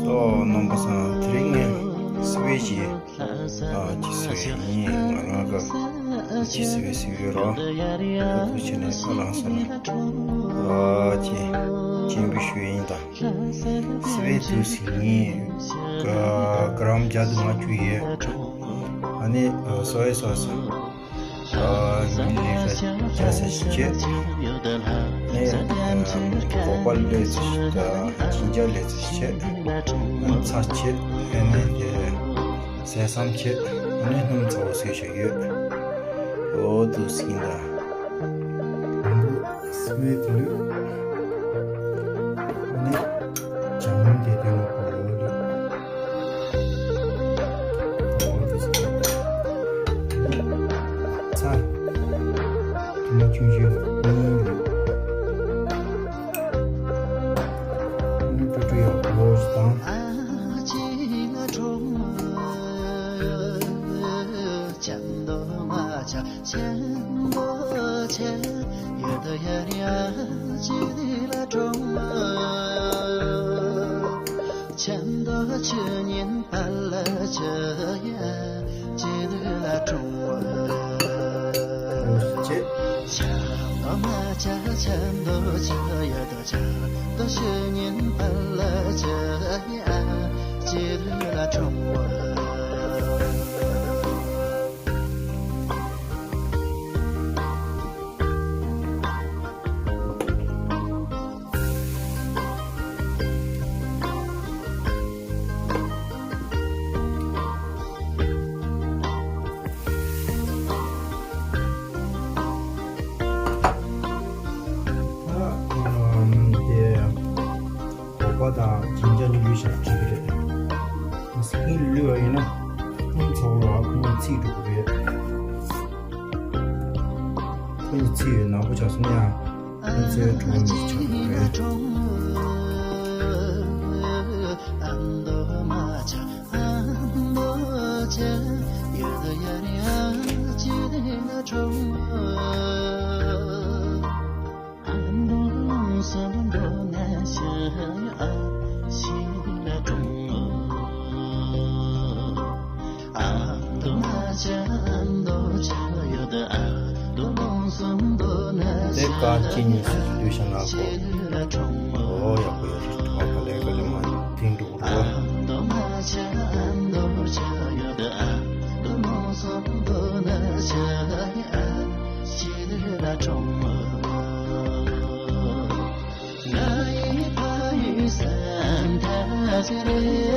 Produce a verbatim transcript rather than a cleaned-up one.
ཨོ་རྣམ་པ་ཚང་། དེ་རིང་ངས་སི་ཝེ་ཅི་ཨ་ཅི་སི་ཝེ་ཡིན། ང་རང་ག་ཅི་སི་ཝེ་སི་ཝེ་རོ། ཨ་ཁུ་ཆེ་ནས་ཨ་རང་སོ་ན་ཨ་ཅི་ཅན་པི་ཤུ་ཡིན་ད། སི་ཝེ་དུ་སི་ཡིན། ག་ག་རམ་བརྒྱ་དང་ལྔ་བཅུ་ཡོད། ཨ་ནི་སོ་ཡ་སོ་སི་ཨ་མི་ལི་ཊར་བརྒྱ་ཙམ་ཞིག་བྱས། ནས་ཨ་ཀོ་པ་ལེ་ཙམ་ཞིག་དང་ཇིན་ཇར་ལེ་ཙམ་ཞིག་བྱས། ཚྭ་བྱས། ཨ་ནི་དེ་ཟས་སམ་བྱས། ཨ་ནི་སྣུམ་ཚ་བོ་ཟོས་བཞག་ཡོད། ཨོ་དུ་སིན་ད། སི་ཝེ་དེ་ལུས། ཨ་ནི་ཇ་མིན་དེ་དེ་ནང་བོར་ཡོད་ལུས། ཚྭ། ཐུར་མ་ཆུང་ཆུང་གཉིས་ལུས། ཨ་ནི་ཀྲུ་ཀྲུ་ཡག་པོ་ཞིག་དང་། ཆེན་པོ་ཆེ་ཡོད་དོ་ཡར་ཡ་ཅི་ལ་གྲོང་མོ། ཆེན་པོ་ཆེ་ཉིན་པ་ལ་ཆེ་ཡ་ཅི་ལ་གྲོང་མོ། ཆེ། ཆེན་པོ་མ་ཆེ་ཆེན་པོ་ཆེ་ཡོད་དོ་ཆེན་པོ་ཆེ་ཉིན་པ་ལ་ཆེ་ཡ་ཅི་ལ་གྲོང་མོ། ཨ་ཨམ་དེ། སྒོག་པ་དང་ཇིན་ཇར་གཉིས་ལུས་ཤིག་བྱེད་ཀྱི་རེད། སི་ཀིན་ལུས་པ་ཡིན་ན་སྣུམ་ཚ་བོ་ལ་ཁོ་གཉིས་ཚིག་འགྲོ་གི་རེད། ཁོ་གཉིས་ཚིག་ཡོད་ནག་པོ་ཆགས་སོང་ཡ། ཁོ་ཚོའི་གྲོང་མི་ཆགས་འགྲོ་གི་རེད། དེ་ཀ་གཅིག་གཉིས་སུ་ལུས་ཤ་ན་གོ། ཨོ་ཡག་པོ་ཡོད་རེད། གྲོགས་པོ་ལས་ཀ་ལས་མ་ཐིང་འགྲོ་གི་རེད།